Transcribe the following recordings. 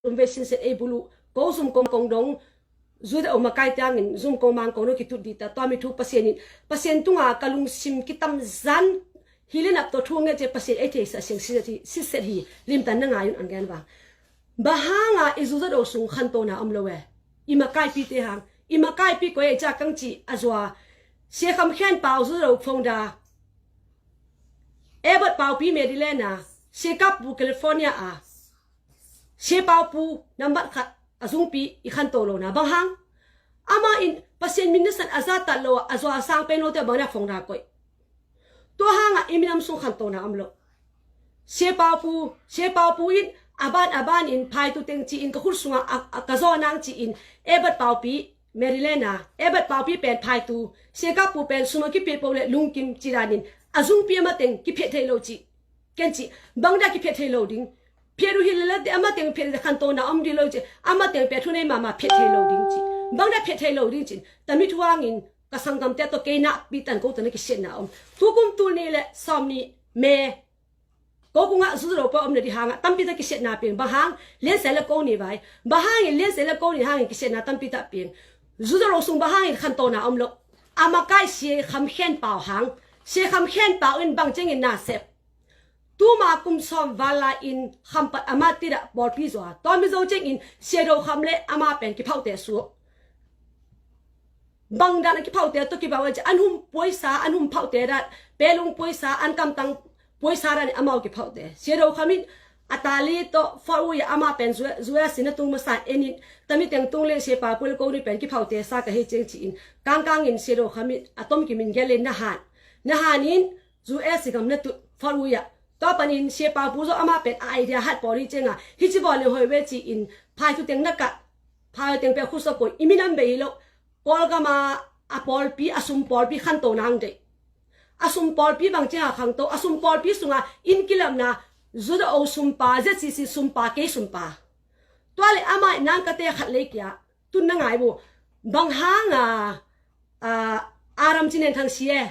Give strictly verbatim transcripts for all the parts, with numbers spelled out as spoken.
um ve sinsen ei bulu, ko zum kong kong dong, zu deuh makai tiangin zum kong mang kong no kitut dita, tua mi thu Pasian in, Pasian tunga ka lungsim kitam zan, hi le nap tawh thu nge ce Pasian ei theisa siang siset hi, siset hi, limtan na ngai un an gen vang. Bang hanga i zu za do sung khantona om lo e? I makaipite hang, i makaipi ko e ca kang ci a zua, Sia Kham Khen Pau zu za do founder, Abbott Paupi Maryland a, Sia Kap Pu California a, Sia Pau Pu nambat khat a zungpi i khanto lo na bang hang? Ama in Pasian min nasan a zatat lo a, a zua sang pen lo te bang na founder koih. Tua hanga i minam sung khantona om lo. Sia Pau Pu, Sia Pau Pu in a ban a ban in phaitu teng ci in ka khut sunga a, a ka zaw nang ci in Abbott Paupi Maryland a, Abbott Paupi pen phaitu, Sia Kap Pu pen suma kipia po le lungkim ci danin a zungpi ama teng kipia thei lo ci. Ken ci, bang da kipia thei lo ding? Pia du hi le la te ama teng pia le khantona om di lo ci, ama teng pia thu nei mama pia thei lo ding ci. Bang da pia thei lo ding ci. Tami thu hangin ka sanggamte tawh kei nakpi tan ko tana kisiatna om. Tukum tul ni le sawm ni me ko kungah zu za do pa om na di hangah tampi ta kisiatna piang. Bang hang, liansia le ko ni vai. Bang hangin liansia le ko ni hangin kisiatna tampi ta piang. Zu za do sung bang hangin khantona om lo. A makai Sia Kham Khen Pau hang. Sia Kham Khen Pau in bang ciangin na sep. Tuma kum sawm val lai in Khampat a mat tidah pawlpi zua. Tua mi zo ciangin Sia Do Kham le ama pen kiphauhte suak. Bang dan a kiphauhte tawh kibau a ci an hum puaisa, an hum phauhte dan, pelung puaisa, an kamtang puaisa dan amau kiphauhte. Sia Do Kham in a tali tawh Fort Wayah ama pen zu, zu a sina tung masa en in, tami teng tung le Sia Pau Pu le ko ni pen kiphauhte sa ka hei ciang ci in, kangkangin Sia Do Kham in a tom kimin gel le na han. Na han in, U S gam na tut Fort Wayah. Tua panin Sia Pau Pu zong ama pen a idea hat pawl hi cianga, hi ci bawl le hoi ve ci in, phaitu teng na kah, phaitu teng pia khusa koi, i minam bei hi lo, Kawlgama a pawlpi, a sum pawlpi khanto nang dei. A sum pawlpi bang cianga khangto, a sum pawlpi sunga inn kilamna, U S O sumpa, Z C C sumpa, kei sumpa. Tua le ama nang kate khat lei kia, tun na ngai bu. Bang hanga, a, Aram Cinen Thang si e.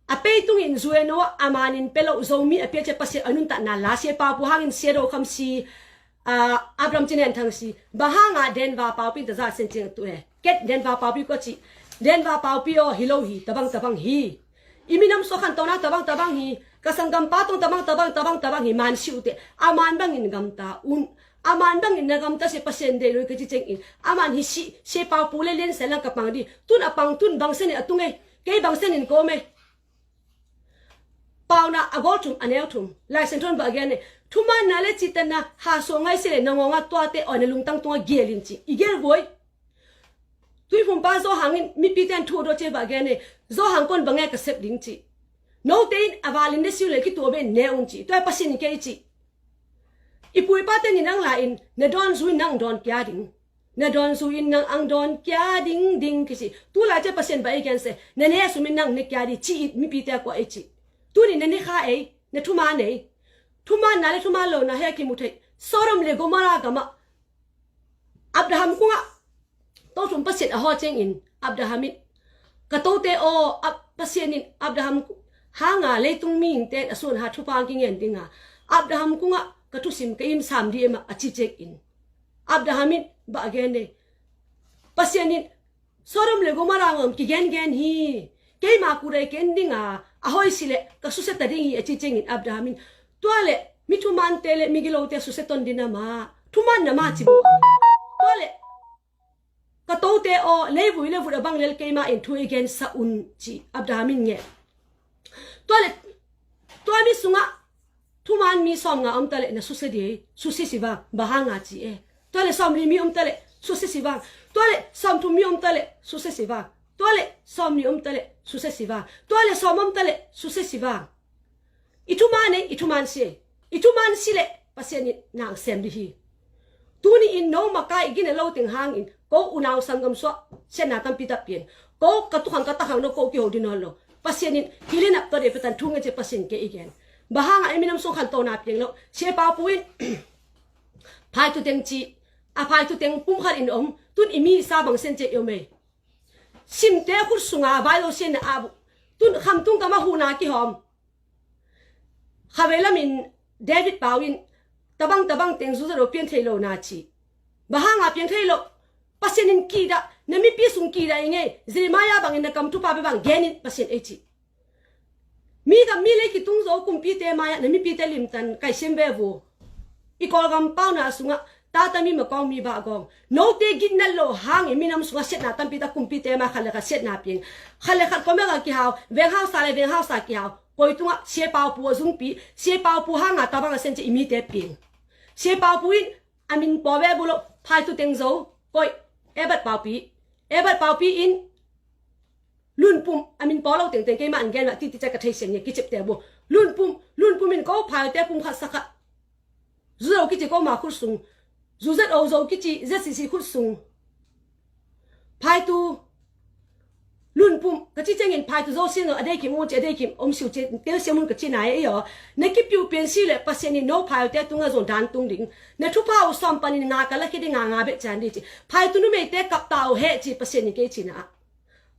A pei tungin U N O a manin pelo Zomi a piace Pasian a nuntakna la Sia Pau Pu hangin Sia Do Kham si, a, Abraham Cinen Thang si. Bang hanga Denva Paupi ta za sen cing tu e. Ket Denva Paupi ko ci. Denva Paupi o hi lo hi, tabang tabang hi. I minam so khanto nang tabang tabang hi. Ka sanggam pa tong tabang tabang tabang tabang hi man si ute. A man bangin gamta un. A man bangin na gamta se Pasian dei lo ka ci cengin. A man hi si, Sia Pau Pu le lian se lang ka pang di. Tun a pang tun bang senin a tung e. Kei bang senin ko me. Pauna a gol thum, a neu thum. Lai Siangtho in bang a gen e. Thumanna le citanna ha so ngai se le na ngonga tuate o na lungtang tunga gelin ci. I gel buai. Tuiphumpa Zo Hang in mipite an thu do ce bang a gen e. Zo Hang kon bang e ka sep ding ci. Note in a valin ne siu le kitu be ne un ci. Tua Pasian in kei ci. I puipa te ni nang la in na don zui nang don kia ding. Na don zu in nang ang don kia ding ding kisi. Tu lai ce Pasian ba ei gen se. Na ne sum in nang ne kia di ci i mipite a kua ei ci. Tuni na ne kha ei, na thuman ei. Thumanna le thuman lona he kimu thei. Sodom le Gomorrah gama. Abraham kunga. To sum Pasian a ho cengin. Abraham in. Ka tote o, Ab-, Pasian in Abraham ku-, hanga leitung mi in ten a sun ha thupang kingen dinga. Abraham kunga ka thusim ka im sam di ema a ci cengin. Abraham in bang a gen e. Pasian in Sodom le Gomorrah ngam kigen gen hi. Keima kudai ken dinga, a hoi si le ka suse ta ding hi a ci cengin Abraham in. Tua le mi thumante le mi gilote suse ton din ama. Thuman nama ci bu. Tua le ka tote o, leivui le vut a bang lel keima in thu i gen sa un ci Abraham in nge. Tua le, tua mi sunga, thuman mi sawm nga om ta le na suse di, suse si vang, bang hanga ci e. Tua le sawm li mi om ta le, suse si vang. Tua le sawm thum mi om ta le, suse si vang. Tua le sawm ni om ta le, suse si vang. Tua le sawm om ta le, suse si vang. I thuman e, i thuman si e. I thuman si le, Pasian in nang sem di hi. Tuni in no makai i gina lo teng hangin, ko unau sanggam suah, sianna tampi ta pian. Ko ka tukhang ka takhang no ko kiho di non lo. Pasian in hi le nap to de petan thung e ce Pasian ke i gen. Bang hanga i minam sung khanto na piang lo. Sia Pau Pu in, phaitu teng ci, a phaitu teng pum khat in om, tun i mi sa bang sen ce i om e. Simte khut sunga vai lo sianna a bu. Tun khamtung kama huna kihom. Khavei lamin David Pau in Tabang tabang teng zuzat lo pian thei lo na ci. Bang hanga piang thei lo? Pasian in kidah, na mipi sung kidah i ngei. Jeremiah bangin na kam thupha bia bang genin Pasian ei ci. Mi gam mi lei kitung zo kumpite mai-ah na mipite limtan kaisiam ve vu. I Kawlgam pauna sungah tata mi makawng mi bah gawng note gitnat lo hangin minam sungah siatna tampi tak kumpite mai khat le khat siatna piang. Khat le khat comment ah kihau, venghausa le venghausa kihau. Koi tungah Sia Pau Pu a zungpi, Sia Pau Pu hanga tabang a sian ci i mite piang. Sia Pau Pu in a min paw ve bu lo, Phaitu teng zo, koi, Ebat Paupi, Ebat Paupi in Lunpum a min paw lo tengteng keima an gen mah titi ca ka thei sian nge kicipte bu. Lunpum, Lunpum in ko Phaite pum khat sa khat. Zu zo kici ko ma khut sung. Zu zet o zo kici Z C C khut sung. Phaitu Lunpum ka ci ciangin Phaitu zo sian lo a dei kim u ci a dei kim om siu ci tel siam un ka ci nai ei aw. Na kipiu pian si le Pasian in no Phaite tunga zon dan tung ding. Na thupha u sawm panin nga ka la khia ding nga nga bek cian di ci. Phaitu numeite kap ta u he ci Pasian in kei ci na.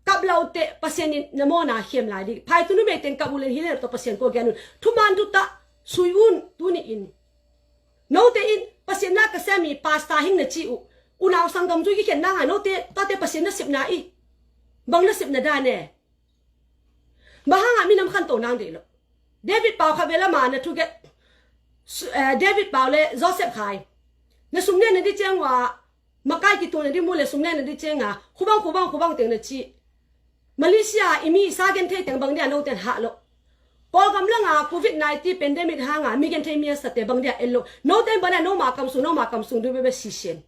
Kap lo te Pasian in na mawna khiam lai di. Phaitu numei teng kap u len hi le to Pasian ko gen un. Thuman thu ta sui un tuni in. Note in Pasian na ka semi pasta hing na ci u. Unau sanggam zui kikhen na ngai note tate Pasian na sepna i. Bang na sepna dan e. Bang hanga minam khanto nang dei lo. David Pau kha vela ma na thu get. Su-, eh, David Pau le Joseph Khai. Na sum ne na di ciang wa makai kitu na di mu le sum ne na di ciang a. Khubang, khubang, khubang teng na ci. Malaysia i mi sa gen thei teng bang dia no ten ha lo. Kawlgam langa covid nineteen pandemic hanga mi gen thei mi a sa te bang dia el lo. No ten bana no ma kam sung, no ma kam sung du bebe si sian.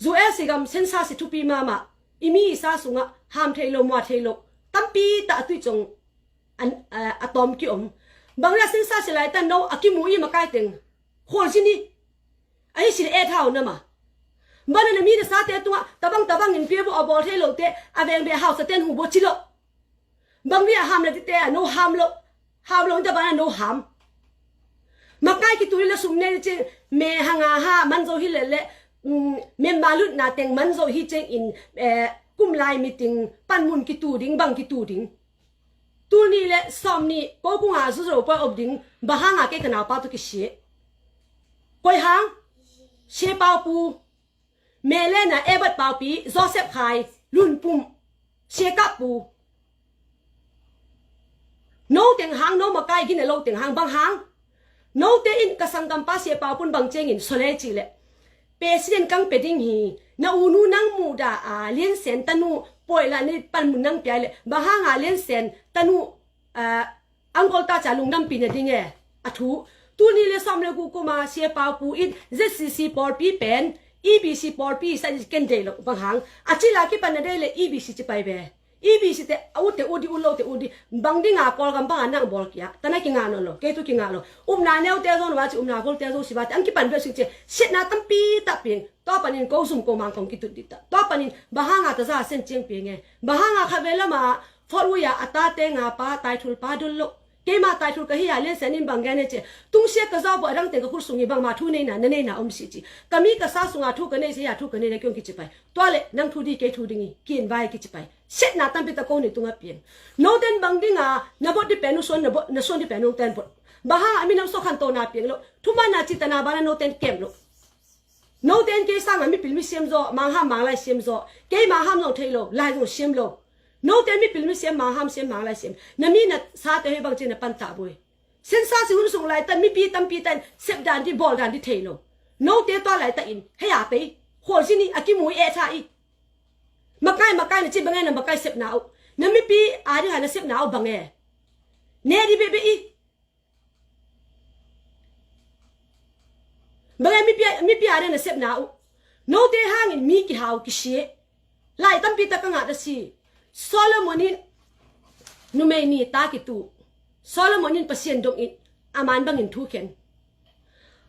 U S i gam sensa si thupi mama. I mi i sa sunga ham thei lo, mua thei lo. Tampi ta a tui cong an, a, a tom ki om. Bang dia sensa si lai ta no a ki mu i makai teng. Khol si ni. A hi si le e thau na ma. Bana na mi na sa te tunga, tabang tabang in pia bu a bol thei lo te, a veng be hau sa ten hu bo ci lo. Bang dia ham na di te a no ham lo. Ham lo in ta bana no ham. Makai kitu le sum ne ceng, me hanga ha, man zo hi le le, mm, member lutna teng man zo hi ceng in, eh, kum lai meeting, pan mun kitu ding, bang kitu ding. Tul ni le sawm ni, ko kunga zu zo poi op ding, bang hanga kei ka naupa tu kisia. Koi hang, Sia Pau Pu. Melena Ebat Paupi, Joseph Khai, Lunpum, Sia Kap Pu. No teng hang, no makai gin a lo teng hang, bang hang. No te in ka sanggampa Sia Pau Pun bang cengin, sole ci le. President kang pe ding hi, na unu nang mu da a, Lian Sen tanu, poi la ni pan mun nang pia le. Bang hanga Lian Sen tanu, a, Angkol ta ca lungdampi na ding e, a thu. Tuni le sawm le gu kuma Sia Pau Pu in Z C C pawlpi pen, E B C pawlpi sa i ken dei lo bang hang. A ci la kipan na dei le E B C ci pai ve. E B C te, a u te u di, u lo te u di. Bang dinga Kawlgam banga nang bawl kia. Tana kinga no lo, kei tu kinga lo. Upna neu te zo na wa ci upna gol te zo si wa te. Ang kipan ve sing ci. Siatna tampi ta piang. Tua panin ko zum ko mang kong kitut di ta. Tua panin bang hanga ta za sen ciang piang e. Bang hanga kha ve lama, Fort Wayne a tate nga pa, taithul pa dul lo. Keima taithul ka hi a Lian Sen in bang gen e ci. Tungsia ka zau bo a dang teng ka khul sung i bangma thu nei na, na nei na om si ci. Ka mi ka sa sunga thu ka nei si a thu ka nei na kiong kici pai. Tua le nang thu di kei thu ding i, kin vai kici pai. Siatna tampi ta ko ni tunga piang. No ten bang dinga, na bot di pen u suan, na bot, na suan di pen u ten bot. Bang hanga minam so khanto na piang lo. Thuman na ci ta na bana no ten kem lo. No ten kei sanga mipil mi siam zaw, mangham manglai siam zaw. Kei mangham zong thei lo, lai zong siam lo. No ten mipil mi siam, mangham siam, manglai siam. Na mi na sa te hei bang ci na pan ta bui. Sensa si hun sung lai tan mipi tampi tan sep dan di, bawl dan di thei lo. No te tua lai ta in, hei a pei. Khual si ni, a ki mui e tha i. Makai, makai na ci bang e na makai sep na u. Na mipi a di ha na sep na u bang e. Ne di be be i. Bang e mipi a, mipi a den a sepna uh. Note hangin mi kihau kisia. Lai tampi tak ka ngah ta si. Solomon in numei ni ta kitu. Solomon in Pasian dongin a man bangin thu khen.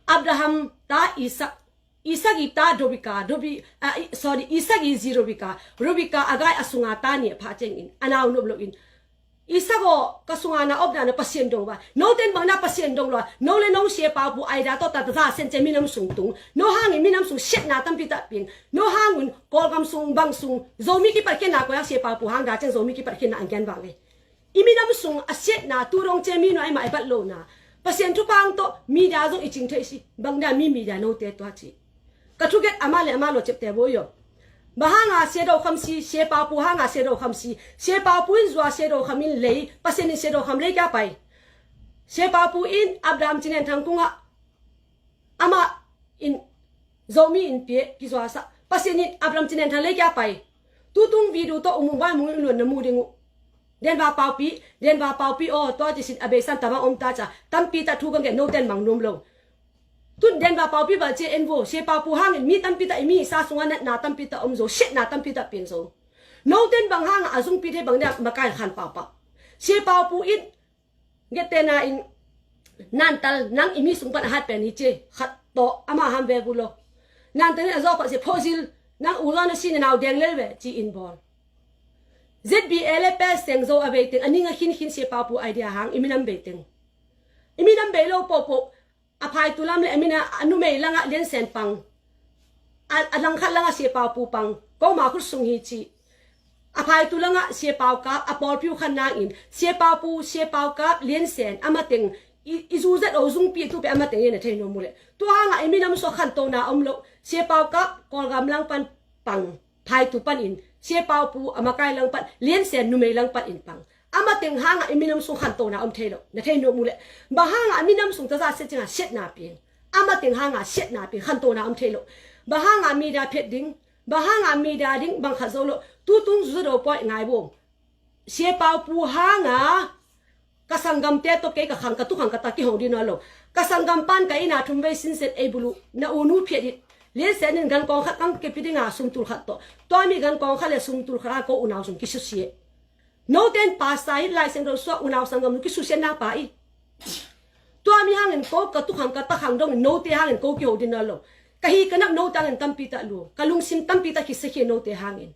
Abraham ta Isak, Isak i ta Rebeka, Rebi-, ah, i, sorry, Isak i zi Rebeka, Rebeka a gai a sunga ta nih a phah ciangin a nau nop loin Isak aw, ka sunga na opna na Pasian dong va. Noten bang na Pasian dong lo a. No le no sia pau pu aida tawh tata za sen cia minam sung tung. No hangin minam sung siatna tampi tak piang. No hangun Kawlgam sung bang sung Zomi kipatkhiatna koi hang sia pau pu hang da ciang Zomi kipatkhiatna ang kian vang e. I minam sung a siatna tu dong cia mi no ai mah ai bat lo na. Pasian thupha hang tawh media zong i cing thei si. Bang dia mi media note tua ci. Ka thuget amah le amah lo ciapte bo i aw. Bang hanga Sia Do Kham si, Sia Pau Pu hanga Sia Do Kham si. Sia Pau Pu in zua, Sia Do Kham in lei, Pasian in Sia Do Kham lei kia pai. Sia Pau Pu in Abraham Cinen Thang kungah amah in Zomi in pia kizuasa. Pasian in Abraham Cinen Thang lei kia pai. Tutung video tawh umung vai mung in luan na mu ding uh. Denva Paupi, Denva Paupi aw, tua ci sin a beisan tama om ta ca. Tampi ta thu kan gen noten mang nuam lo. Tun Denva Paupi bal ci en vo, Sia Pau Pu hangin mi tampi ta i mi sa sunga natna tampi ta om zo, siatna tampi ta piang zo. Noten bang hanga a zungpi thei bang dia makai khan pau pau. Sia Pau Pu in Gete na in Nantal nang i mi sung pan a hat pen hi ci khat tawh ama ham ve bu lo. Nantal in a zawk khat si phozil nang u zawn a si na nau deng lel ve ci in bawl. Z B A le pe seng zo a vei teng a ning a khin khin Sia Pau Pu idea hang i minam vei teng. I minam vei lo po po a phaitu lam le a mina a numei langa Lian Sen pang. A, a langkhat langa Sia Pau Pu pang. Ko ma khut sung hi ci. A phaitu langa Sia Pau Kap, a pawlpi uh khan nangin Sia Pau Pu, Sia Pau Kap, Lian Sen, a mateng i, i zu zet o zungpi tu pe a mateng in a thei nuam uh le. Tua hanga i minam sua khantona om lo. Sia Pau Kap, Kawlgam lang pan pang. Phaitu pan in, Sia Pau Pu, a makai lang pan, Lian Sen numei lang pan in pang. A mateng hanga i minam sung khantona om thei lo. Na thei nuam uh le. Bang hanga i minam sung taza siat cinga siatna piang. A mateng hanga siatna piang, khantona om thei lo. Bang hanga media phet ding, bang hanga media ding, bang khat zo lo. Tutung zu zo do poi ngai bo. Sia Pau Pu hanga ka sanggamte tawh kei ka khang, ka tu khang ka ta kihong ding nawn lo. Ka sanggam pan ka ina thum vei sinset ei bulu na u nu phiat it. Lian Sen in gan kawng khat kang kepi dinga sumtul khat tawh. Tua mi gan kawng khat le sumtul khat a ko unau sung kisusia. Noten pasa hi Lai Siangtho sua unau sanggam nu kisusia na pa i. Tua mi hangin ko ka tu khang ka ta khang dongin note hangin ko kiho ding nawn lo. Ka hi ka nap note hangin tampi ta lu. Ka lungsim tampi ta kisa khia note hangin.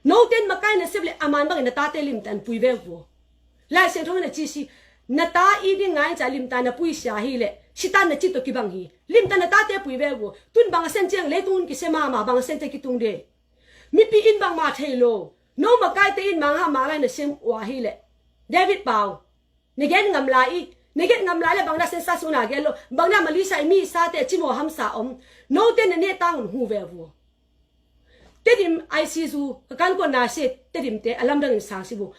Noten makai na sep le aman bangin na tate limtan pui ve vo. Lai Siangtho in a ci si, na ta i ding ngai ca limtan na pui sia hi le, sitan na ci to kibang hi. Limtan na tate pui ve vo. Tun bang a sen ciang leitung un kisia mama bang a sen ciang kitung de. Mipi in bang ma thei lo. No makai te in mang ha ma lai na sem ua hi le. David Pau. Na gen ngam lai i, na gen ngam lai le bang na sensa suna gen lo, bang na Malaysia i mi sa te cimo hamsa om. Note na ne tang un hu ve vo. Tedim I C U ka kan ko na se Tedim te a lamdang in sang si vo.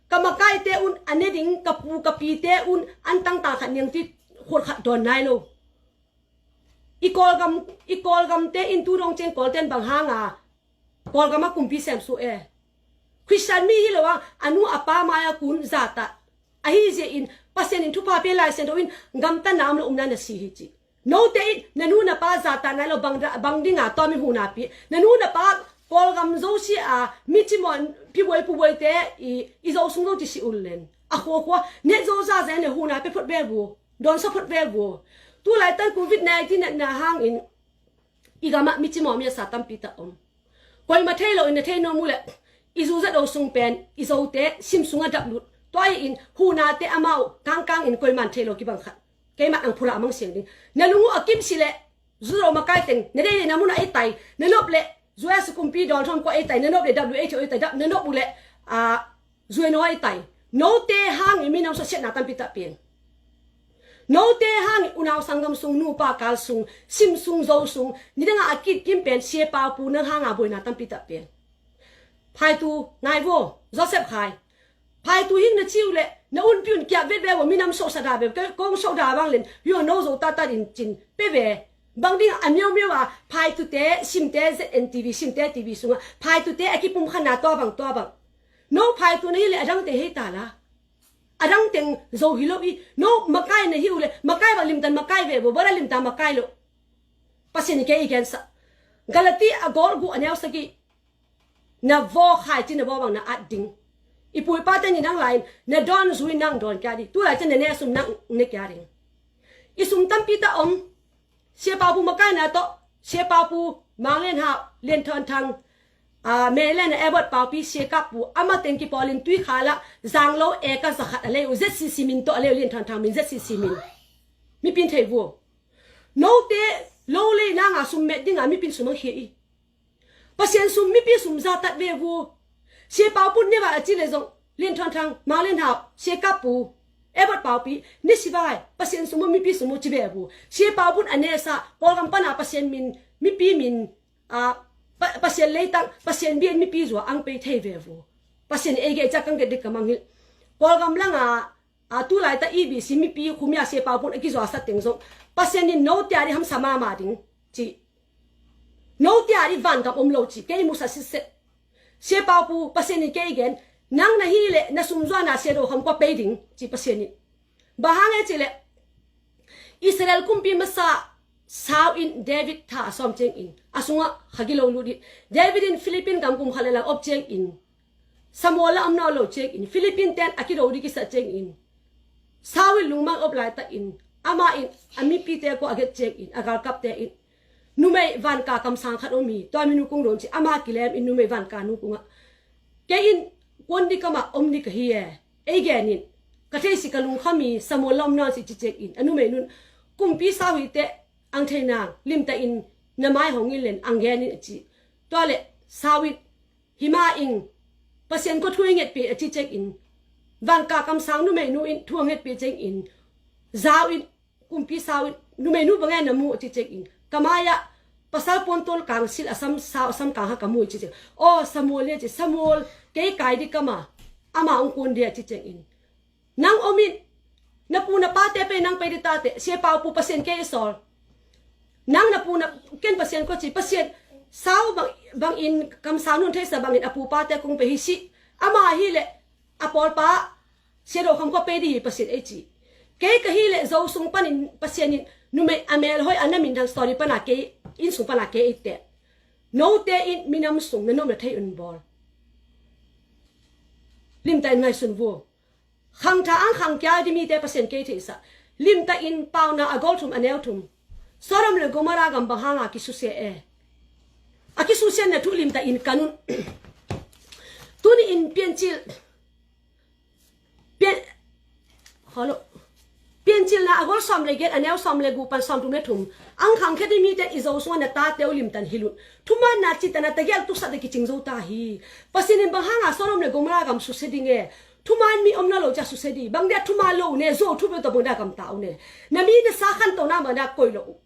Ka makai te un a ne ding ka pu ka pi te un an tang tang khat niang ti khol khat don nai lo. I Kawlgam, i Kawlgam te in tu dong ceng Kawlten bang hanga Kawlgam a kumpi sem su e. Christian mi hi lo a, a nu a pa mai a kun zata. Ahi zia in Pasian in thupha pe Lai Siangtho in gamta nam lo umna na si hi ci. Note in na nu na pa zata nai lo bang da, bang dinga tua mi huna pi. Na nu na pa Kawlgam zo si a mi cimon pi boi pu boi te i, i zo sung zo ci si ul len. A khua khua net zo za zen le huna pe phot ve bu. Don sa phot ve bu. Tu lai tan covid nineteen na hangin i gamah mi cimawh mi a sa tampi tak om. Koimah thei lo in na thei nuam uh leh i zu zat o sung pen i zote sim sungah dap lut. Tua hi in hunate amau kangkang in koiman thei lo kibang khat. Keimah ang phurah a mang siang ding. Na lung uh a kim si leh zu zo makai teng na deih leh na munah ei tai, na nop leh zu a sukumpi dawn thawm kuah ei tai, na nop leh dap lut ei thei ei tai, dap na nop uh leh a zuai nawi tai. Note hangin minam sua siatna tampi tak piang. Note hangin unau sanggam sung, nupa kal sung, sim sung, zo sung, nidanga a kit kim pen siapa pu nang hanga buaina tampi tak piang. Phaitu ngai vo, Joseph Khai. Phaitu hing na ciu leh na unpi un kiap vet ve vo, minam sua sada ve, kong sua da bang len, yo no zo ta ta din cin pe ve. Bang ding a miau miau a phaitute simte Z N T V, simte T V sunga phaitute a kipum khana tua bang tua bang. No phaitu na hi le a dang teng hei ta la. A dang teng zo hi lo i. No makai na hi u le makai bang limtan makai ve bo, bora limtan makai lo. Pasian i ke i gensa. Galati a gol gu a neu sagi. Na vo khai ci na vo bang na at ding. I puipa te ni nang lain na don zui nang don kia di. Tu lai ci na ne sum nang ne kia ding. I sum tampi ta om. Siapa pu makai na to, siapa pu Mang Lian Hau, Lian Thon Thang, a, Mei Lian Ebot Paupi, siakap pu, ama teng ki polin tui khala, zang lo e ka zakhat a leu, Z C C min to a leu, Lian Thon Thang min Z C C min. Mi pin thei vo. No te, lo lei nanga sum met dinga mi pin sum ang khia i. Pasian sum mipi sum za tat ve vo. Siapa pu ne va a ci le zong, Lian Thon Thang, Mang Lian Hau, siakap pu. Edward Paupi, ni sivai, Pasian sum uh, mipi sum uh ci ve uh. Sia Pau Pun a nesa, Kawlgam pana Pasian min, mipi min, a, pa, Pasian leitang, Pasian bian mipi zua ang pei thei ve uh. Pasian ei gei ca kang gei dik ka mang hi. Kawlgam langa, a, tu laita E B C mipi khumia Sia Pau Pun a kizuasa teng zong, Pasian in note a di hamsa mama ding, ci. Note a di vangam om lo ci, kei musa sitset. Sia Pau Pu, Pasian in kei gen, nang na hi le, na sumzuana Sia Do Kham Kua pei ding, ci Pasian in. Bang hang e ci le, Israel kumpi masa sau in David tha a sawm ciangin, a sungah kha gilo lut hi. David in Philippine gam kum khat le lang op ciangin, Samuel la om nawn lo ciangin, Philippine ten a kido ding kisat ciangin, sau in lungmang op laitakin, amah in a mipite kua a get ciangin, a galkapte in, numei vanka kamsang khat om hi, tua minu kung don ci, ama kilem in numei vanka nu kungah, kei in kuan ding kamah om ding ka hi e, ei gen in, ka thei si ka lungkham hi, Samuel la om nawn si ci ciangin, a numei nun, kumpi sau hi teh, ang thei nang, limta in na mai hong in len, ang gen in a ci. Tua le, sau in, hima in, Pasian kua thu i ngetpih a ci ciangin, vanka kamsang numei nu in thu a ngetpih ciangin, zau in, kumpi sau in, numei nu bang e na mu a ci ciangin, ka mai-ah pasal puantawl kang sil a sam sau, a sam kang ha ka mu a ci ciangin, aw, Samuel le ci, Samuel, kei kai ding kama, ama ong kun dia a ci ciangin, nang om in, na pu na pate pei nang pei ding tate, Sia Pau Pu, Pasian kei i sawl. Nang na pu na, ken Pasian kua ci, Pasian sau bang, bangin kamsang nun theisa bangin a pu pate kung pei hi si. Ama hi le, a pawlpa, Sia Do Kham Kua pei ding hi Pasian ei ci. Kei ka hi le, Zo sung panin Pasian in, numei a melhoi a na minthang story pana kei, inn sung pana kei ei teh. Note in minam sung na nop na thei un bawl. Limta in ngaihsun vua. Khangtha ang khang kia di mite Pasian kei theihsa. Limta in Pauna a gol thum a neu thum. Sodom le Gomorrah gam bang hanga kisusia e. A kisusia na thu limta in kanun. Tuni in Piancil. Pian, holo. Piancilna a gol sawm le get a neu sawm le gu pan sawm thum le thum. Ang khang khia di mite i Zo sungah na tate uh limtan hi lut. Thumanna citana tagial tuksa de kicing zo ta hi. Pasian in bang hanga Sodom le Gomorrah gam susia ding e. Thuman mi om nawn lo cia susia di. Bang dia thuman lo ne, zuau thu bel tawh bang dia gamta uh ne. Na mi na sa khanto na bang dia koi lo uh.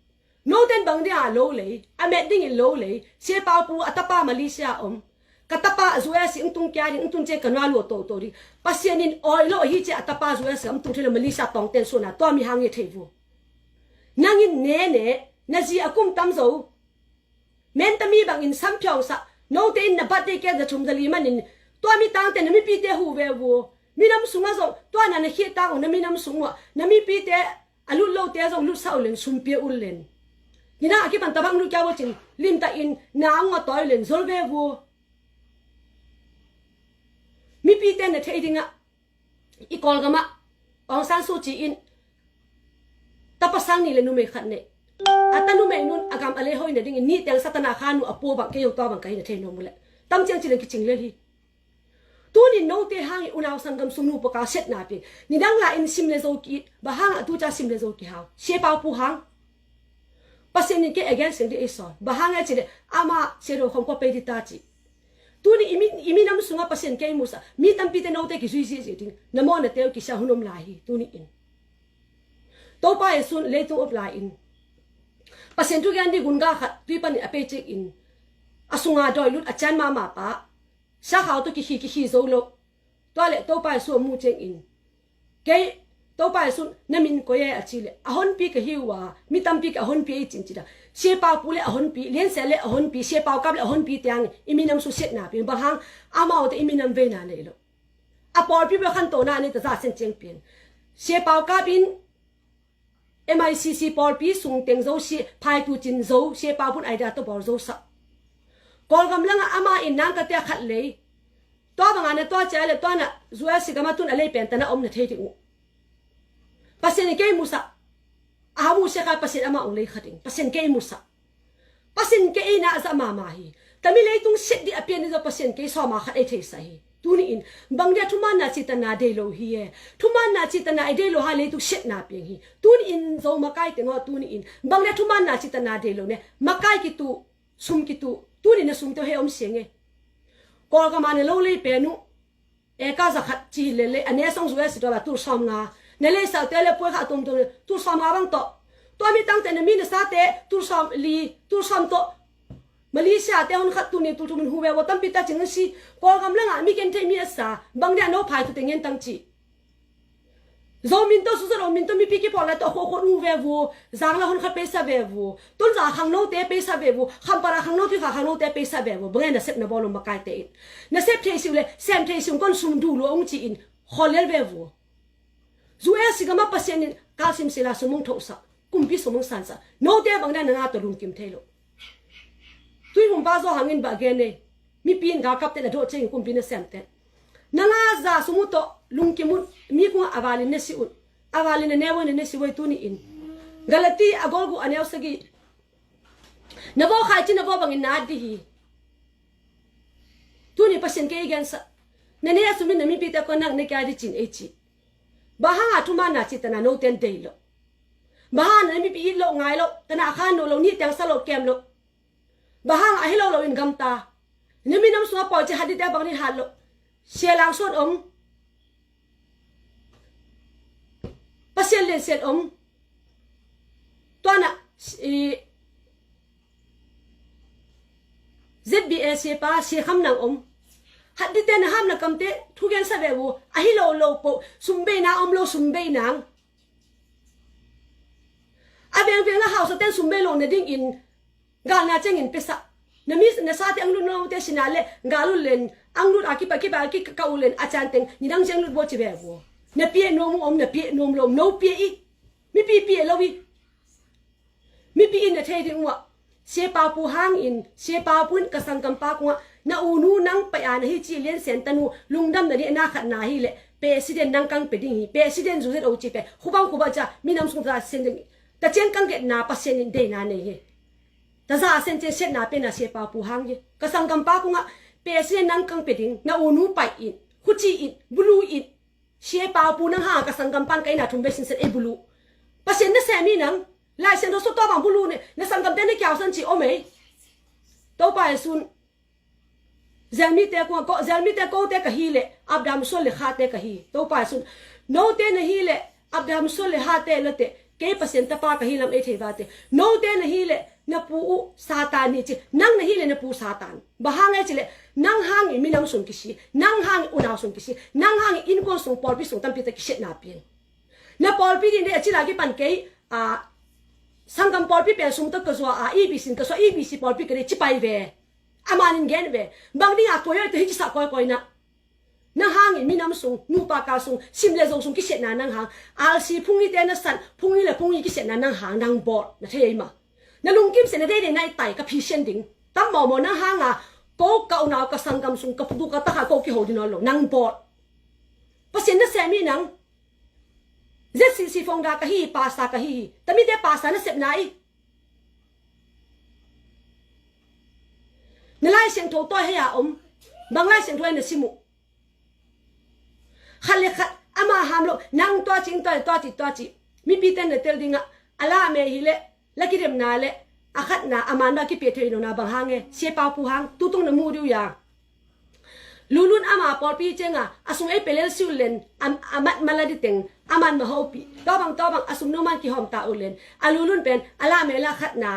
Noten bang dia lo lei, a met dingin lo lei, Sia Pau Pu a tapa Malaysia om. Ka tapa U S ung tung kia ding, ung tung cia ka nua lua toto ding. Pasian in oi lo hi cia a tapa U S ung tung thei lo Malaysia tawngten suana, tua mi hang i thei vua. Nangin ne ne, na zi a kum tam zo. Menta mi bangin samphiawng sa, note in na birthday cake za thum za li manin, tua mi tangte na mipite hu ve vua. Minam sungah zong, tua na na khia tang uh na minam sung uh, na mipite a lut lote zong lutsa uh len, sumpia uh len. Nina a kipan tabang lut kia vua cin, limta in na ang uh a tawi len, zol ve vua. Mipite na thei dingah, i Kawlgamah Aung San Suu Kyi in tapa sang nih le numei khat nei. A ta numei nun a gam a lei hoina dingin nih teng Satana kha nu a pua bang kei ong tua bang ka hi na thei nuam uh leh. Tam ciang ci leng kicing lel hi. Tunin note hang i unau sanggam sung nu pawka siatna pi. Nidang la in sim le zo ki it. Bang hang a tu ca sim le zo ki hau. Sia Pau Pu hang. Pasian in kei against in di ei sawn. Bang hang a ci le ama Sia Do Kham Kua pei di ta ci. Tuni i mi, i minam sungah Pasian kei musa, mi tampite note kizui ziahziah ding, na mawhnate uh kisia hun om lai hi, tuni in. Topa Jesuh leitung op lai in, Pasian thugen ding gunga khat tui panin a pei ciangin, a sunga dawi lut a cian mahmah pa, sakhau tawh kikhi, kikhi zo lo. Tua leh Topa Jesuh a mu ciangin, kei, Topa Jesuh na min koi e a ci leh, a honpi ka hi uh a, mi tampi ka a honpi ei cin ci ta. Sia Pau Pu le a honpi, Lian Sia le a honpi, Sia Pau Kap le a honpi tiang i minam sung siatna pi, bang hang amaute i minam veina nei lo. A pawlpi bel khantona nei ta za sen ciang pian. Sia Pau Kap in M I C C pawlpi sung teng zo si, phaitu cin zo, Sia Pau Pun aida tawh bawl zo sa. Kawlgam langah ama in nang ka tia khat lei. Tua banga na tua cia le tua na zual si gama tun a lei pen ta na om na thei ding uh. Pasian in kei musa. A hamu sia kha Pasian ama ong lei kha ding. Pasian kei musa. Pasian kei ei na a za mama hi. Tami leitung siat di a pian ni zo Pasian kei sawma khat ei theisa hi. Tuni in, bang dia thumanna citana dei lo hi e. Thumanna citana ei dei lo ha leitung siatna piang hi. Tuni in zo makai tengawh tuni in, bang dia thumanna citana dei lo ne. Makai kitu, sum kitu, tuni na sumte uh hei om siang e. Kawlgama na lo lei pen uh. Eka za khat ci hi lele, a ne song zual si dola tu sawm nga. Na leisate le puai kha a tumtum le tul sawm nga bang tawh. Tua mi tangte na mi na sate tul sawm li, tul sawm tawh. Malaysia te hon khat tuni tul thum in hu ve ua tampi ta cing si. Kawlgam langa mi ken thei mi a sa bang dia no phai tu te ngen tang ci. Zo min to su zo lo min to mipi kipawl lai to kho kho hu ve vu. Zang la hon khat peisa ve vu. Tun za khang no te peisa ve vu. Khampara khang no ti kha khang no te peisa ve vu. Bang ngen na sep na bawl lo makai te in. Na sep thei siu le sem thei siu kon sum du lo ong ci in. Khol lel ve vu. U S gama Pasian in kalsim sila sumung thosa, kumpi sumung sansa. Note bang na nga to lungkim thei lo. Tui hum ba zo hangin ba gen nei. Mipi in galkap te na do cheng kumpi na sem te. Na nga za sumu to lungkim un mi kung avalin na si un. Avalin na neu na si wai tuni in. Galati agol gu aneu sagi. Na vo khai chi na vo bangin na di hi. Tuni Pasian ke i gen sa. Na ne a sumin na mipi te ko nang ne kya di chin ei chi. Bahang a thuma na chi tana no ten dei lo. Bahang na mipi it lo ngai lo tana khan no lo ni teng sa lo kem lo. Bahang a hi lo lo in gam ta. Na mi nam sunga pawl chi hadi te bang ni hat lo. Sia lang son om. Pasian len sian om. Tuana i Z B A sia pa sia kham nang om. Hat di te na ham na kam te thu gen sa ve wu a hi lo lo po sum bei na om lo sum bei nang. A veng veng a hausa ten sum bei lo na ding in gal na cheng in pesa. Na mi na sa te ang lut no te sina le gal lut len ang lut a kipa kipa ki ka u len a chan teng ni dang cheng lut bo chi ve wu. Na pia nom om na pia nom lo no pia i. Mi pi pia lo i. Mipi in na thei ding uh ah. Siapa pu hangin siapa pu in ka sangkam pa kungah na u nu nang pai a na hi ci lian sen tanu lungdam na dih na khat na hi leh president nang kang pe ding hi president zu zet o ci pe khubang khuba ca minam sung ta sen ding ta cian kang get na Pasian in dei na nei hi. Ta za sen cian siat na pe na siapa pu hang hi ka sangkam pa kungah president nang kang pe ding na u nu pai in khuci in bulu in Sia pau pu nang hang ka sanggam pan ka inn ah thum bei sinsen ei bulu. Pasian na sem hi nang. Lai Siangtho sung tawh bang bulu ne na sanggamte na kiausan ci om ei. Topa Jesu'n zelmite kua ko zelmite kote ka hi leh Abraham suan le khate ka hi. Topa Jesu'n note na hi leh Abraham suan le khate lote kei Pasian tapa ka hi lam ei thei vate. Note na hi leh na pu uh Satan hi ci. Nang na hi leh na pu Satan. Bang hang ei ci leh nang hang i minam sung kisi, nang hang i unau sung kisi, nang hang i innkuan sung pawlpi sung tampi ta kisiatna piang. Na pawlpi ding dei a ci la kipan kei a sanggam pawlpi pen sung ta ka zua a E B C in ka zua E B C pawlpi ka dei ci pai ve. A man in gen ve. Bang ding a koi oi ta hi ci sa koi koi na. Nang hang i minam sung nupa kal sung sim le zo sung kisiatna nang hang alsi phung i te na san phung i le phung i kisiatna nang hang nang bawt na thei ei ma. Na lungkim se na deidei na i tai ka phisian ding. Tam mawmaw nang hang a ko ka unau ka sanggam sung ka putu ka takha ko kiho ding nawn lo nang bawt. Pasian na sem hi nang. Z C C founder ka hi pasa ka hi hi. Tamite pasa na sepna i. Na Lai Siangtho tawi hei a om. Bang Lai Siangtho hei na sim uh. Khat le khat ama ham lo nang tua ci tua ci tua ci tua ci. Mipi ten na tel dingah a la me hi leh la kidemna leh a khatna a man ba kipia thei lo na bang hang e sia pau pu hang tutung na mu diu ya. Lulun ama pawlpi cianga a sung ei pelel si ulen a mat mala diteng a man ma hopi tawbang tawbang a sum no man kihawm ta ulen a lulun pen a la me la khatna.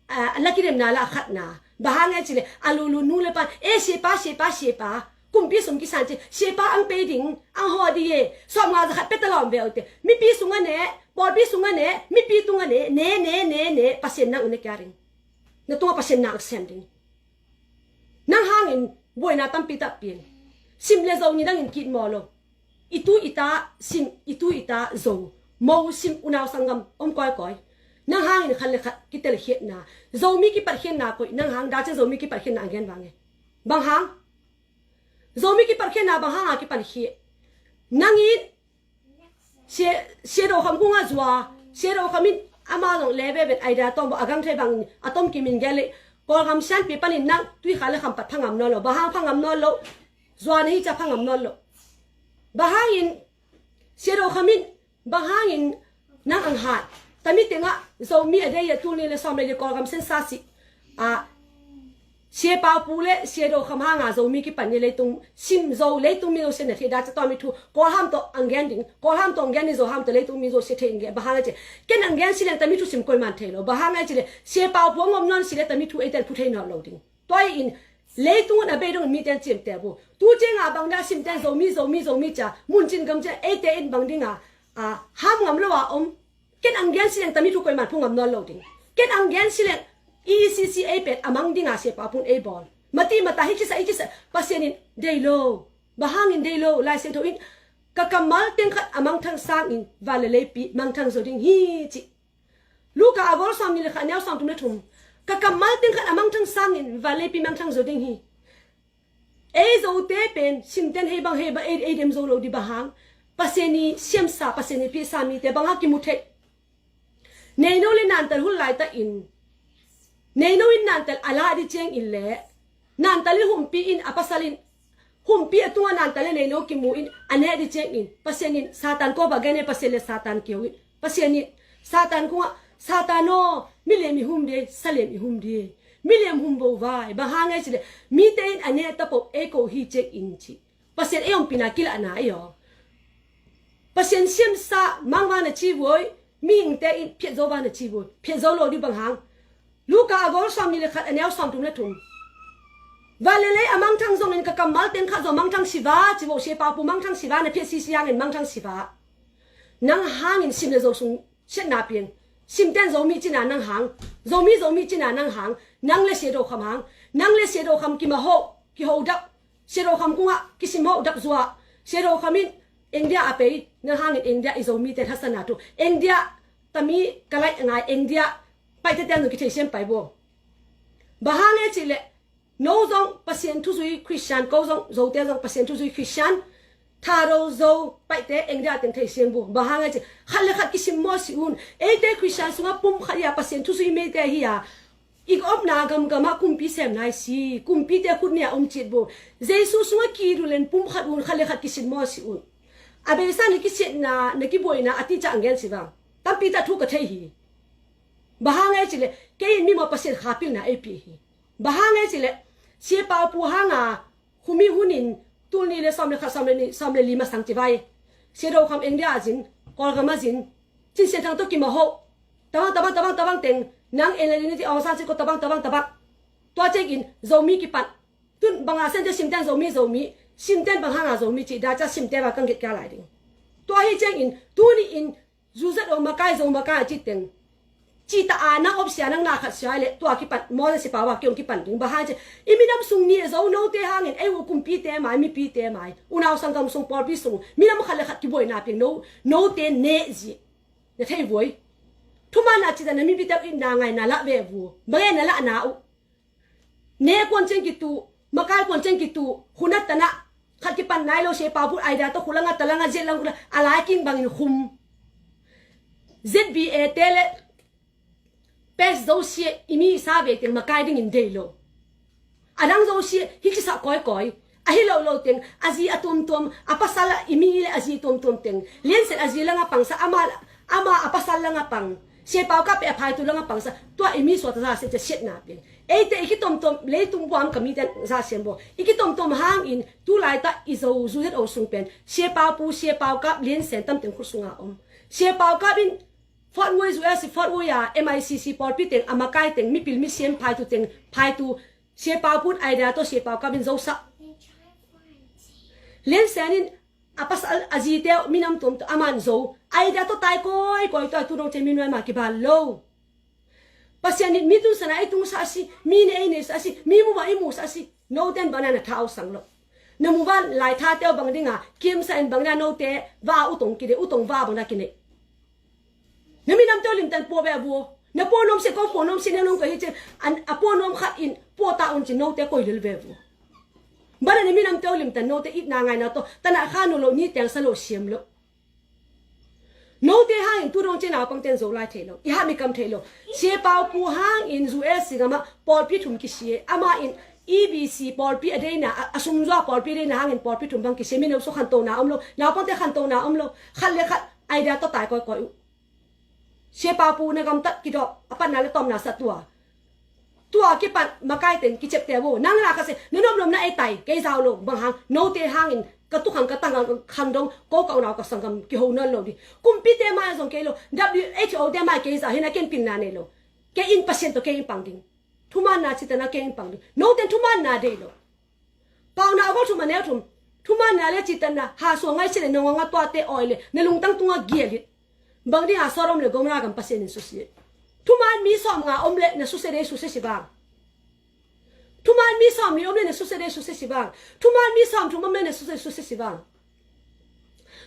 A la kidemna la a khatna. Bang hang e ci le a lulu nu le pan e siapa siapa siapa kumpi sum kisan ci siapa ang pei ding ang haw di e sawm nga za khat peta lawm ve ute mipi sunga ne pawlpi sunga ne mipi tunga ne ne ne ne ne Pasian nang ne kya ring. Na tunga Pasian nang sem ding. Nang hangin buaina tampi tak pian sim le zo ni dangin kit maw lo. I tu i ta sim i tu i ta zo mo sim unau sanggam om kawikawi. Nang hangin khat le khat kitelkhiatna Zomi kipatkhiatna koih nang hang dacia Zomi kipatkhiatna a gen vange. Bang hang Zomi kipatkhiatna bang hanga kipankhia. Nangin sia do kham kunga zua sia do khamin ama zong le veven aida tawng bo a gang thei bangin a tom kimin gel leh Kawlgam sianpi panin nang tuikha le khampat phangam nawn lo bang hang phangam nawn lo. Zua na hi ca phangam nawn lo. Bang hangin sia do khamin bang hangin nang ang hat tami tengah Zomi a dei a tul ni le sawm le Kawlgam sensa si a Sia Pau Pu le Sia Do Kham hanga Zomi kipan ni leitung sim zo, leitung mi zo sia na thei da ca tua mi thu. Kawlham tawh ang gen ding, Kawlham tawh ang gen ni, Zoham tawh leitung mi zo sia thei ang gen. Bang hang a ci, ken ang gen si leng ta mi thu sim koi man thei lo. Bang hang a ci le Sia Pau Pu ngom non si le ta mi thu eiten phu thei nawn lo ding. Tua in leitung un a bei dong mi ten cim te bu. Tu cianga bang da sim ten Zomi, Zomi, Zomi ca, mun cin gam cin eite in bang dinga, a, ham ngam lo a om. Ken ang gen si leng ta mi thu koi man phu ngam nawn lo ding. Ken ang gen si leng E C C A pet a mang dinga Sia Pau Pun ei bawl. Mati mata hi cisa, hi cisa, Pasian in dei lo. Bang hangin dei lo, Lai Siangtho in ka kammal teng khat a mangthang sangin van le leipi mangthang zo ding hi ci. Luka a gol sawm ni le khat neu sawm tum le thum. Ka kammal teng khat a mangthang sangin van leipi mangthang zo ding hi. Ei Zote pen simten hei bang hei bang ei, ei dem zo lo di bang hang. Pasian i siamsa, Pasian i pisa mite bang hang kimu thei. Neino le nantal hun laita in, neino in nantal a la di ciangin le nantal in humpi in a pasal in, humpi a tunga nantal le neino kimu in a neh di ciangin Pasian in Satan ko ba gene Pasian le Satan kio in Pasian in Satan kunga, Satan aw, milem i hum di, salem i hum di. Milem hum bo vai, bang hang ei ci le mite in a neh tapo ei ko hi ciangin ci. Pasian ei ompina kilahna ei aw. Pasian siamsa mang vana ci voi, mihingte in phiat zo vana ci voi, phiat zo lo di bang hang. Luka a gol sawm ni le khat a neu sawm tum le thum. Van le lei a mangthang zongin ka kammal teng khat zong mangthang siva ci vo, Sia Pau Pu mangthang siva, na phiat sisi hangin mangthang siva. Nang hangin sim le zo sung siatna piang. Simten Zomi cina nang hang. Zomi, Zomi cina nang hang. Nang le Sia Do Kham hang. Nang le Sia Do Kham kimaho, kiho dap. Sia Do Kham kunga kisim ho dap zua. Sia Do Kham in India a pei, nang hangin India i Zomi ten hasana tu. India tami kalai ngai India paite ten nu kithei siam pai bo. Bang hang e ci le, no zong Pasian thuzui Christian, ko zong Zote zong Pasian thuzui Christian. Thado Zo paite India teng thei siam bo. Bang hang e ci, khat le khat kisim maw si un. Eite Christian sunga pum khat ia Pasian thuzui meite hi a. I ka omna gamgama kumpi sem nai si, kumpite khut nia om cit bo. Jesu sunga kidulen pum khat un, khat le khat kisin maw si un. A beisa na kisiatna, na kibuaina a ticah ang gen si vang. Tampi ta thu ka thei hi. Bang hang e ci le, kei in mi maw Pasian khapilna ei pi hi. Bang hang e ci le, Sia Pau Pu hanga, khumi hunin, tul ni le sawm le khat, sawm le ni, sawm le li masang ci vai. Sia Do Kham India a zin, Kawlgam a zin, Cin Sian Thang tawh kimaho. Tabang, tabang, tabang, tabang teng, nang en le ni ti awng san si ko tabang, tabang, tabang. Tua cek in, Zomi kipan. Tun banga sente simten Zomi, Zomi, simten bang hanga Zomi ci, da ca simte ba kang git ka lai ding. Tua hi cek in, tuni in, Zu zat o makai Zo makai a ci teng. Ci ta a nang op sia nang na khat sia le tua kipan Moses sipa wa kiong kipan ding ba hang ci. I minam sung ni zo note hangin ei u kumpite mai mipite mai unau sanggam sung pawlpi sung minam khat le khat kibuaina piang no note ne zi. Na thei voi. Thuman a ci ta na mipite in na ngai na la ve vu. Ba ngai na la na u. Ne kuan ceng kitu, makai kuan ceng kitu, hunat tana, khat kipan nai lo Sia Pau Pu aida to khulanga talanga zet lang khula, a lai king bangin khum. Z B A te le, pes zo sia imi sa ve teng makai dingin dei lo. A dang zo sia, hi kisa koi koi, a hi lo lo teng, a zi a tuam tuam, a pasal a imi le a zi tuam tuam teng, lian set a zi langa pangsa, ama, ama a pasal langa pang, Sia Pau Kap pe a phaitu langa pangsa, tua imi suata za sia cia siatna piang. Eite i kitomtom leitung buam ka mite za siam bo. I kitomtom hangin tu laita i zo zu zet o sung pen Sia Pau Pu, Sia Pau Kap, Lian Sen tam teng khut sunga om. Sia Pau Kap in Fort Wayne, U S Fort Wayne a M I C C pawlpi teng a makai teng mipil misiam phaitu teng phaitu Sia Pau Pun aida to Sia Pau Kap in zo sa. Lian Sen in a pasal a zite minam tuam tu aman zo aida to tai koi koi to tu dong ce minuai ma kibal lo. Pasian in mi tun sana i tun sa si, mi ne i ne sa si, mi mu ba i mu sa si. No ten bana na thau sang lo. Na mu ba lai tha teo bang dinga, kim sa in bang na no te, va u tong kide, u tong va bang na kine. Na minam teo lim tan po be bu. Na po nom se ko po nom se na nom ka hi chen, an a po nom khat in, po ta un chen no te koi lil be bu. Bana na minam teo lim tan no te it na ngai na to, tana kha no lo ni teng sa lo siam lo. Note hangin tu dong cina pang ten zo lai thei lo. I ha mi kam thei lo. Sia Pau Pu hangin U S gama pawlpi thum kisia. Ama in E B C pawlpi a deina, a, a sumzua pawlpi deina hangin pawlpi thum bang kisia. Minam so khan to na om lo. Na pang te khan to na om lo. Khat le khat aida to tai koi koi u. Sia Pau Pu na gam tat kidok. A pan na le tom na sa tua. Tua kipan makai teng kicepte vo. Nang na khat se, na nopnopna ei tai, kei zau lo, bang hang, note hangin, ka tukhang ka tang khang dong, ko ka unau ka sanggam kiho nawn lo ding. Kumpite mai zong kei lo, W H O te mai kei zau, hi na ken pilna nei lo. Kei in Pasian tawh kei in pang ding. Thumaanna cih tanah kei in pang ding. Note thumaanna deih lo. Paunak a gol thum a neu thum. Thumaanna le cih tanah, ha suang ngai si le nong a nga tuate awi le, na lungtang tungah gial hi. Bang ding a Sodom le Gomorrah gam Pasian in susia. Thumaan mi sawm nga om le na susia dei susia si bang. Thumaan mi sawm ni om le na susia dei susia si bang. Thumaan mi sawm thum om le na susia susia si bang.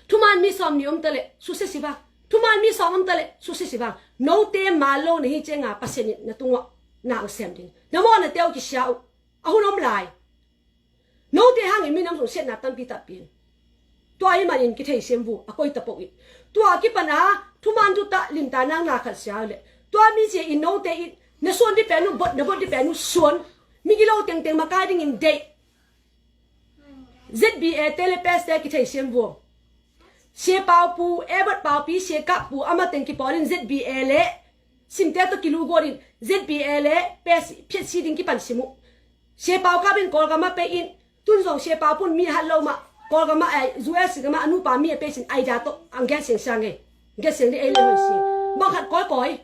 Thumaan mi sawm ni om ta le susia si bang. Thumaan mi sawm om ta le susia si bang. Note ma lo na hi ciang a Pasian in na tungah na ang sem ding. Na mawh na teu kisia uh. A hun om lai. Note hangin minam sung siatna tampi tak piang. Tua hi manin kitheisiam vo a koi tapoh in. Tua kipan a thuman thutak limta nang na khat sia le. Tua mi sia in note in na suan di pen uh bot na bot di pen uh suan. Migilo tengteng makai dingin deih. Z B A te le pes te kitheisiam vo. Sia Paupu, Ebot Paupi, Sia Kappu, ama teng kipawl in Z B A le simte tawh kilu guat in Z B A le pes phiat si ding kipan sim uh. Sia Pau Kap in Kawlgam a pei in, tun zong Sia Pau Pun mi a hat lo mah, Kawlgam a, eh, U S gam a, a nupa mi a pei sin aida tawh ang gen siang siang e. Gen siang di ei le hoi si. Bang khat kawikawi.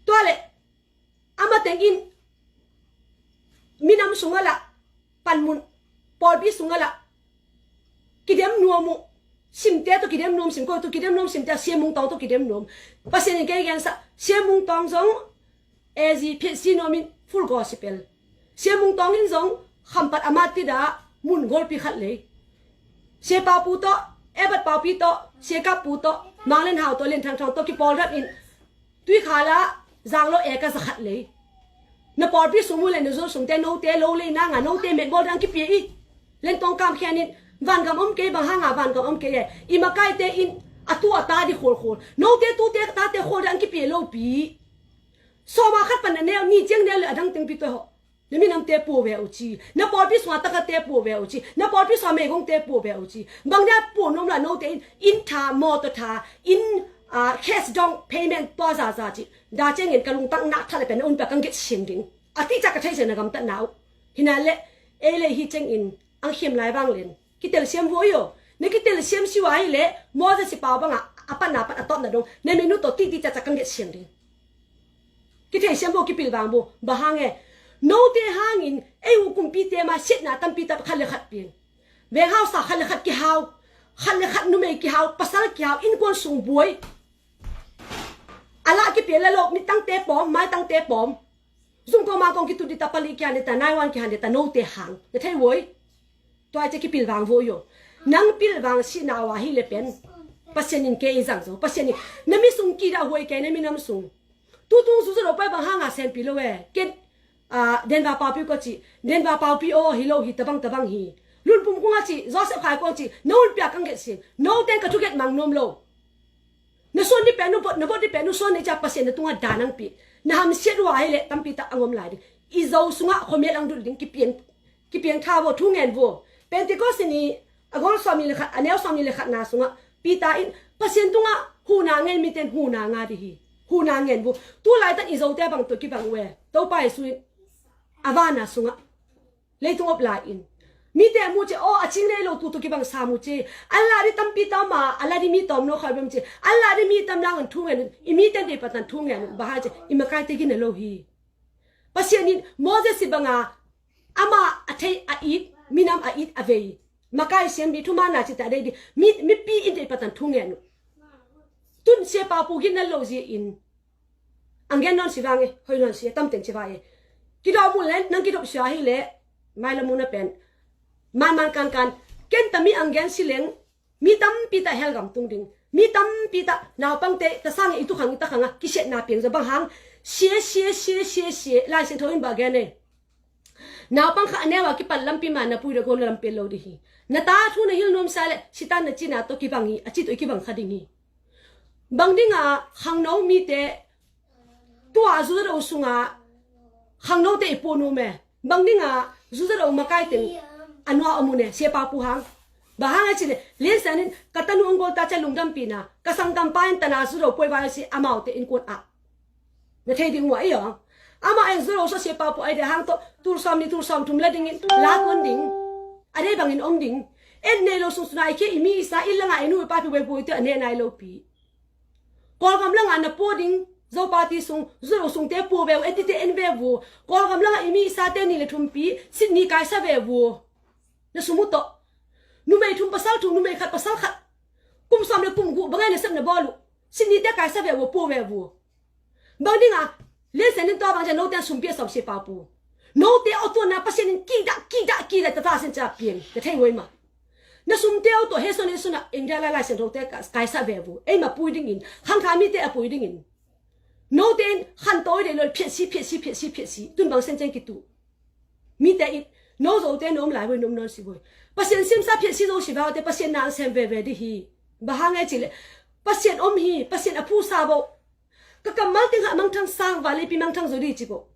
Tua le, ama teng in, minam sungah lah, panmun, pawlpi sungah lah, kidem nuam uh, simte tawh kidem nuam, simkoi tawh kidem nuam, simte, Sia Mung Tawng tawh kidem nuam. Pasian in kei gensa, Sia Mung Tawng zong, A Z phiat si nuam in full gospel. Sia Mung Tawng in zong khampat a mat tida mun golpi khat lei. Sia Paupu tawh, Ebot Paupi tawh, Sia Kappu tawh, Mang Len Hau tawh, Len Thang Thang tawh kipawl dap in Tuikhal a zang lo e ka za khat lei. Na pawlpi sung mu le na zul sungte note lo lei nanga note metbawl dang kipia i. Len Tawng Kam Khian in vangam om kei bang hanga vangam om kei e. I makaite in a tu a ta di khualkhual. Note tute tate khual dang kipia lo pi. Sawma khat pan a neu, ni ciang neu le a dang teng pi toi hawh. Na minamte pua ve uh ci. Na pawlpi sunga takate pua ve uh ci. Na pawlpi sunga meigongte pua ve uh ci. Bang nia pua nuam la note in, in tha, mawtaw tha, in, ah, cash down payment tua zaza ci. Da ciangin ka lungtang nak tha le pen na un pia kang get siang ding. A ti ca ka thei se na gamtat na uh. Hina le, ei le hi ciangin, ang khiam lai vang len. Kitelsiam vua i aw. Na kitelsiam siwa hi leh Moses i pau bangah a patna pat a tawpna dong na menu tawh titi caca ka nget siang ding. Kitheisiam vua, kipilvang vua. Bang hang e? Note hangin ei uh kumpite ma siatna tampi tak khat le khat piang. Venghausa khat le khat kihau. Khat le khat numei kihau. Pasal kihau. Innkuan sung buai. A lah kipia le lo. Mittangte pawm. Maitangte pawm. Zungkong mangkong kitut dita, pali kihan dita, naiwan kihan dita, note hang. Na thei voi. Tua i cia kipilvang voi aw. Nang pilvang sihna uh ahi le pen Pasian in kei i zang zo. Pasian in na mi sung kida huai kei, na minam sung. Tutung zuzu lo pai bang hanga sempi lo e. Ken, ah, Denver paupi ko ci. Denver paupi aw hi lo hi tabang tabang hi. Lunpum kung a ci, Joseph Khai kung a ci. Na un pia kang get sin. No ten ka thuget mang nom lo. Na suan di pen uh, na bot di pen uh, suan nei cia Pasian na tungah dan ang pi. Na hamsiat uh ahi le tampi tak ang om lai ding. I zo sungah khuamial ang dul ding kipiang, kipiang tha vua, thu ngen vua. Pentecost ni a gol sawm ni le khat, a neu sawm ni le khat na sungah Peter in Pasian tungah huhna ngen miten huhna nga di hi. Huhna ngen vua. Tu laitan i zote bang tua kibang uh e. Topa Jesu in a vana sungah leitung op lai in. Mite a mu ci, aw, a cing lei lo tu tu kibang sa mu ci. A la di tampi tau ma, a la di mi tawm no khal bem ci. A la di mi tam lang an thu ngen, i mi ten dei patan thu ngen, ba ha ci, i makai te gina lo hi. Pasian in Moses i banga, ama a thei a it, minam a it a vei. Makai siam di thu mana ci ta dei di, mi, mipi in dei patan thu ngen. Tun sia pa pu gina lo zi in. Ang gen nawn si vang e, hoi nawn si e, tamteng ci vai e. Kidawh mun le, nang kidop sia hi le, mai la mun a pen. Man man kan kan, ken ta mi ang gen si leng, mi tampi ta hel gam tung ding. Mi tampi ta naupang te, ta sang e i tu khang i ta khang a, kisiatna piang za bang hang, sia, sia, sia, sia, sia, lai sin tho in ba gen e. Naupang kha a neu a kipan lampi ma na pui da gol lampi lo di hi. Na ta thu na hil nuam sa le, sitan na cina to kibang hi, a ci to i kibang kha ding hi. Bang dinga khangno mite tua zuzado sunga khangnote i puanu me. Bang dinga zuzado makai teng anua omune, sia pa pu hang. Ba hang a cine, lian sanin, ka tanu ang gol ta ca lungdam pina, ka sangdam pa in tana zuzado puai vai si amaute in kuan a. Na thei ding ua i ong. Amah en Zo lo sa sia pau pua ai de hang tawh tul sawm nih tul sawm thum la dingin la tuan ding. A dei bangin om ding. En nei lo sung suna i kia i mi i sa i langa i nu i pa pi wei buai te a ne nai lo pi. Kawlgam langa na pua ding Zo party sung Zo lo sungte pua ve uh, en tite en ve vua. Kawlgam langa i mi i sate ni le thumpi sit ni kaisa ve vua. Na sum uh tawh numei thum pasal thum, numei khat pasal khat, kum sawm le kum guh bangai na sep na bawl uh sit nite kaisa ve vua, pua ve vua. Bang dinga liansen in tua bang cia note an sumpi a sawm sia pau pu. Note aw tuanna Pasian in kidah kidah kidah tata sin cia pian ka thei huai ma. Na sumte aw tuah he son in suna India lai lai sen rote kaisa ve vua. Ei ma pui dingin khangkha mite a pui dingin. Note in khan tawi dei lo phiatsi phiatsi phiatsi phiatsi tun bang sen ciang kitu. Mite in no Zote no om lai huai no om nawn si huai. Pasian simsa phiatsi zo si vaute Pasian na an sem veve di hi. Bang hang e cile Pasian om hi, Pasian a phusa bo. Ka kammal ting hah mangthang sang va leipi mangthang zo di ci bo.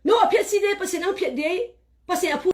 No a phiatsi de Pasian ang phiat de. Pasian a phu